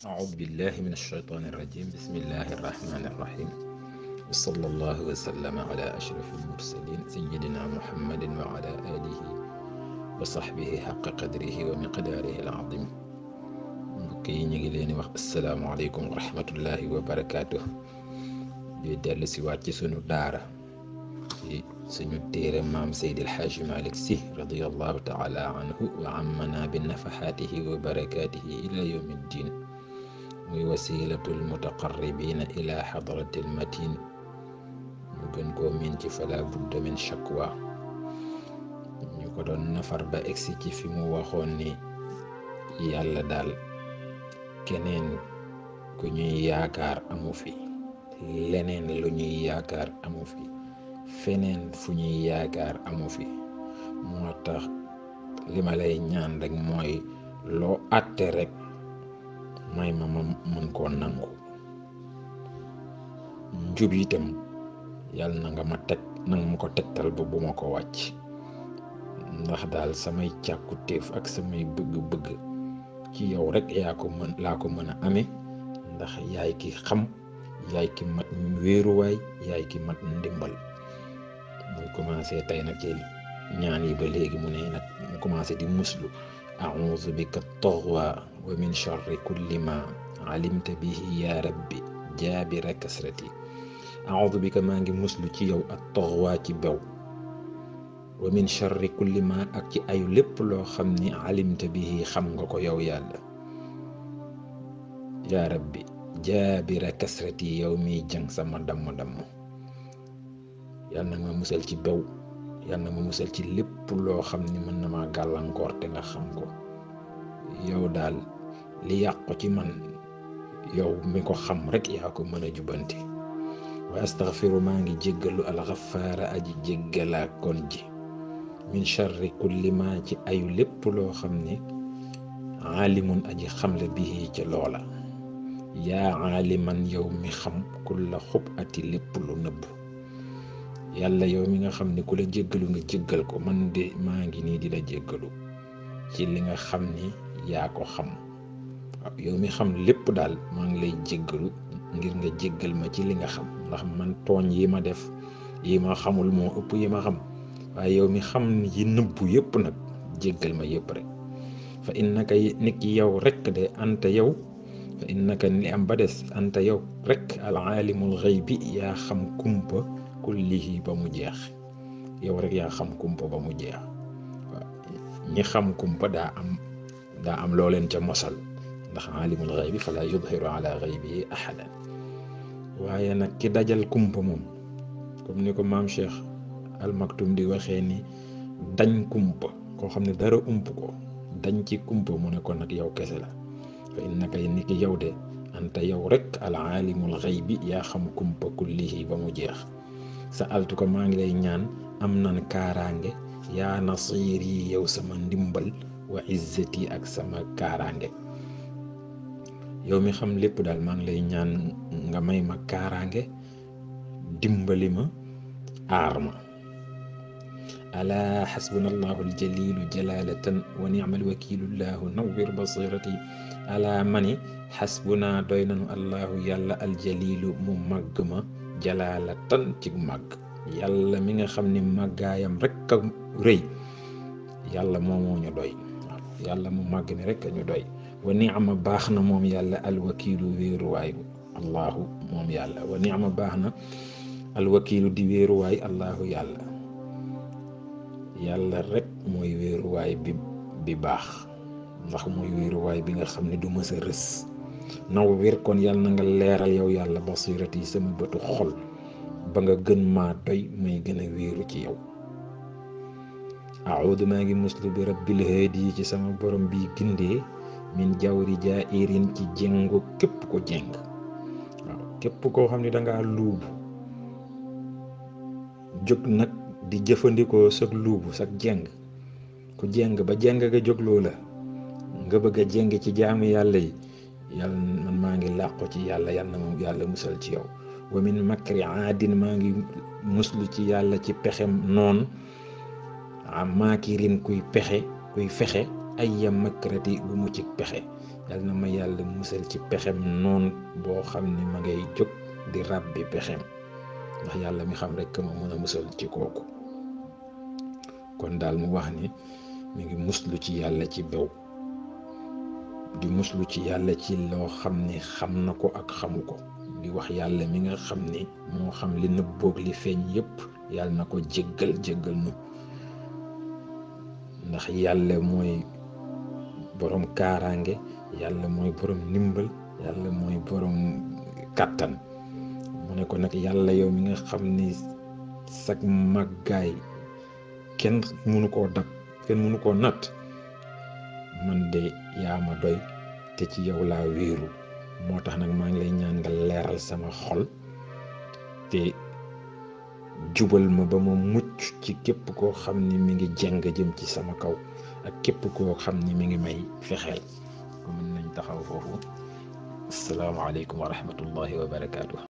أعوذ بالله من الشيطان الرجيم بسم الله الرحمن الرحيم وصلى الله وسلم على أشرف المرسلين سيدنا محمد وعلى آله وصحبه حق قدره ومقداره العظيم mbokk yi ñu ngi leen di wax asalaamaaleykum wa rahmatullahi wa barakaatu di dellu si waat ci sunu daara ci suñu téere maam Seydi El Hadji Malick Sy radiyallahu taala anhu wa ammana bi nafaxaatihi wa barakaatihi ila yawmi ddin muy wasilatul mutaqarribina ila xadratil matin ñu gën koo miin ci fala budda min shakwa ñu ko doon nafar ba egsi ci fi mu waxoon ni yàlla daal keneen ku ñuy yaakaar amu fi leneen lu ñuy yaakaar amu fi feneen fu ñuy yaakaar amu fi moo tax li ma lay ñaan rek mooy loo àtte rek may ma mën koo nangu njub itam yàlla na nga ma ko tegtal ba bu ma ko wàcc ndax daal samay càkkutéef ak samay bëgg-bëgg ci yow rek laa ko mën a amee ndax yaay ki xam yaay ki mat wéeruwaay yaay ki mat ndimbal muy commencé tey nag ci ñaan yi ba léegi mu ne nag mu commencé di muslu a'uuzu bika toxwa wa min charri kulli ma alimta bihi ya rabbi jaabira kasrati a'uuzu bika maa ngi muslu ci yow ak toxwa ci bew wa min charri kulli ma ak ci ayu lépp loo xam ni alimta bihi xam nga ko yow yàlla yaa rabbi jaabira kasrati yow miy jàng sama damm-damm yàlla na ma musal ci bew yàlla na ma musal ci lépp loo xam ni mën na maa gàllankoor te nga xam ko yow daal li yàqu ci man yow mi ko xam rek yaa ko mën a jubanti wa astaghfiru maa ngi jéggalu alxafaara aji jéggalaa kon ji min charri kulli ma ci ayu lépp loo xam ne aalimun aji xam la bii ca loola yaa aaliman yow mi xam kulla xub ati lépp lu nëbb yàlla yow mi nga xam ne ku la jéggalu nga jéggal ko man de maa ngi nii di la jéggalu ci li nga xam ni yaa ko xam waaw yow mi xam lépp daal maa ngi lay jéggalu ngir nga jéggal ma ci li nga xam ndax man tooñ yi ma def yi ma xamul moo ëpp yi ma xam waaye yow mi xam yi nëbbu yëpp nag jéggal ma yëpp rek fa innaka nit ki yow rek de anta yow fa innaka li am ba des anta yow rek al aalimul xaybi yaa xam kumpa kullihi ba mu jeex yow rek yaa xam kumpa ba mu jeex waaw ñi xam kumpa daa am loo leen ca mosal ndax aalimul xaybi fala yudhiru ala xaybihi ahadan waaye nag ki dajal kumpa moom comme ni ko maam Cheikh Al Maktoum di waxee ni dañ kumpa koo xam ne dara ump ko dañ ci kumpa mu ne ko nag yow kese la fa innaka ni ki yow de anta yow rek al aalimul xaybi yaa xam kumpa kullihi ba mu jeex sa altu ko maa ngi lay ñaan am nan kaaraange yaa nasiir yi yow sama ndimbal wa izzati ak sama kaaraange yow mi xam lépp daal maa ngi lay ñaan nga may ma kaaraange dimbali ma aar ma alaa xasbunallahu aljalilu jalalatan wa ni'mal wakilullahu nawwir basirati alaa mani xasbuna doy nanu allahu yàlla aljalilu mu màgg ma jalalatan ci màgg yàlla mi nga xam ni màggaayam rek a rëy yàlla moomoo ñu doy waaw yàlla mu màgg mi rek a ñu doy wa ni'ma baax na moom yàlla alwakilu wéeruwaay allahu moom yàlla wa ni'ma baax na alwakilu di wéeruwaay allahu yàlla yàlla rek mooy wéeruwaay bi baax ndax mooy wéeruwaay bi nga xam ne du mës a rës naw wér kon yàlla na nga leeral yow yàlla basirati sama bëtu xol ba nga gën maa doy may gën a wéeru ci yow aoudu maa ngi muslu bi rabbil haadi ci sama borom bi gindee min jawri jairin ci jéngu képp ko jéng waaw képp koo xam ne dangaa luubu jóg nag di jëfandikoo sag luubu sag jéng ku jéng ba jéng nga jógloo la nga bëgg a jéng ci jaamu yàlla yi yàlla man maa ngi làqu ci yàlla yal na moom yàlla musal ci yow wa min makri aadin maa ngi muslu ci yàlla ci pexem noon maakirin kuy fexe ay ya makrati bu mu ci pexe yal na ma yàlla musal ci pexem noon boo xam ni ma ngay jóg di ràbbi pexem, ndax yàlla mi xam rek ma mën a musal ci kooku. kon daal mu wax ni mi ngi muslu ci yàlla ci bew, di muslu ci yàlla ci loo xam ni xam na ko ak xamu ko, di wax yàlla mi nga xam ni moo xam li nëbboog li feeñ yépp yàlla na ko jéggal nu, ndax yàlla mooy borom kaaraange, yàlla mooy borom ndimbal, yàlla mooy borom kàttan. mu ne ko nag yàlla yow mi nga xam ni sag màggaay kenn mënu koo dab, kenn mënu koo natt, man de yaa ma doy te ci yow laa wéeru. moo tax nag maa ngi lay ñaan nga leeral sama xol te jubal ma ba ma mucc ci képp koo xam ni mi ngi jeng jëm ci sama kaw ak képp koo xam ni mi ngi may fexeel. ko mën nañ taxaw foofu. asalaamaaleykum wa rahmatullahi wa barakaatu.